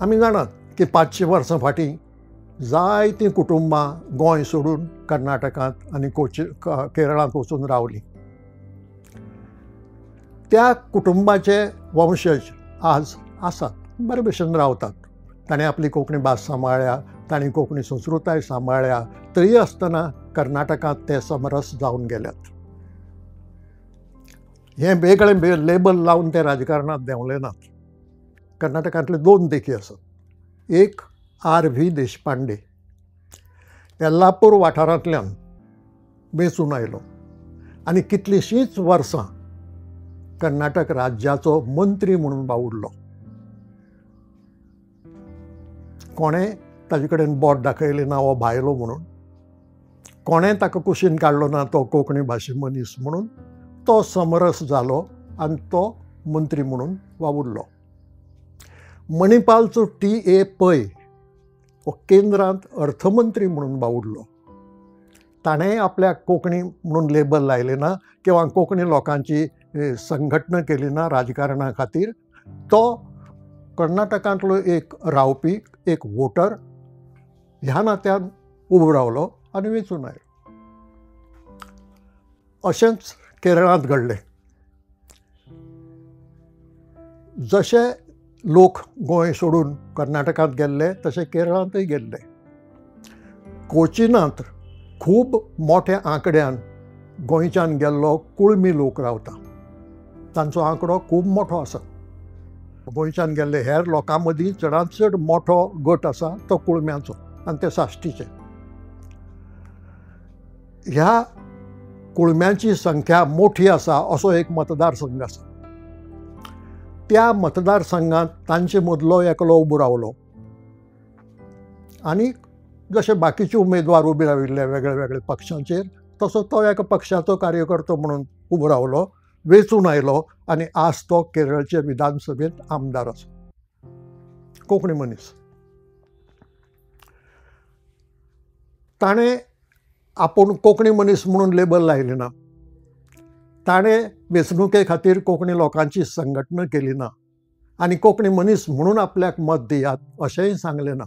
आमी जाणात की 500 वर्सां फाटीं जायतीं कुटुंबां गोंय सोडून कर्नाटकांत आनी केरळांत वचून रावलीं. त्या कुटुंबाचे वंशज आज आसात, बरे भशेन रावतात. ताणें आपली कोंकणी भास सांबाळ्ळ्या, तांणी कोंकणी संस्कृताय सांबाळ्ळ्या, तरी आसतना कर्नाटकांत ते समरस जावन गेल्यात. हें वेगळें लेबल लावन ते राजकारणांत देंवले नात. कर्नाटकांतले 2 देखी आसात. एक आर.व्ही. देशपांडे येल्लापूर वाठारांतल्यान वेंचून आयलो आनी कितलींशींच वर्सां कर्नाटक राज्याचो मंत्री म्हणून वावुरलो. कोणें ताजे कडेन बोट दाखयलें ना हो भायलो म्हणून, कोणें ताका कुशीन काडलो ना तो कोंकणी भाशे मनीस म्हणून, तो समरस जालो आनी तो मंत्री म्हणून वावुरलो. मणिपालचो टी.ए. पै हो केंद्रांत अर्थमंत्री म्हणून वावुरलो. ताणें आपल्याक कोंकणी म्हणून लेबल लायलें ना किंवा कोंकणी लोकांची संघटना केली ना राजकारणा खातीर. तो कर्नाटकांतलो एक रावपी, एक वोटर ह्या नात्यान उबो रावलो आनी वेंचून आयलो. अशेंच केरळांत घडलें. जशे लोक गोंय सोडून कर्नाटकांत गेल्ले तशे केरळांतय गेल्ले. कोचिनांत खूब मोठ्या आंकड्यान गोंयच्यान गेल्लो कुळमी लोक रावता. तांचो आंकडो खूब मोठो आसा. गोंयच्यान गेल्ले हेर लोकां मदीं चडांत चड मोठो गट आसा तो कुळम्यांचो आनी ते साश्टीचे. ह्या कुळम्यांची संख्या मोठी आसा असो एक मतदारसंघ आसा. त्या मतदारसंघांत तांचे मदलो एकलो उबो रावलो आनी जशे बाकीचे उमेदवार उबे राविल्ले वेगळे वेगळे पक्षांचेर तसो तो एका पक्षाचो कार्यकर्तो म्हणून उबो रावलो, वेंचून आयलो आनी आज तो केरळचे विधानसभेंत आमदार आसा. कोंकणी मनीस. ताणें आपूण कोंकणी मनीस म्हणून लेबल लायलें ना, ताणें वेंचणुके खातीर कोंकणी लोकांची संघटना केली ना आनी कोंकणी मनीस म्हणून आपल्याक मत दियात अशेंय सांगलें ना.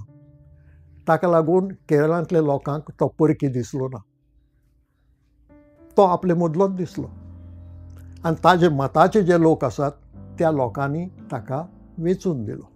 ताका लागून केरळांतल्या लोकांक तो परकी दिसलो ना, तो आपले मदलोच दिसलो आनी ताजे मताचे जे लोक आसात त्या लोकांनी ताका वेंचून दिलो.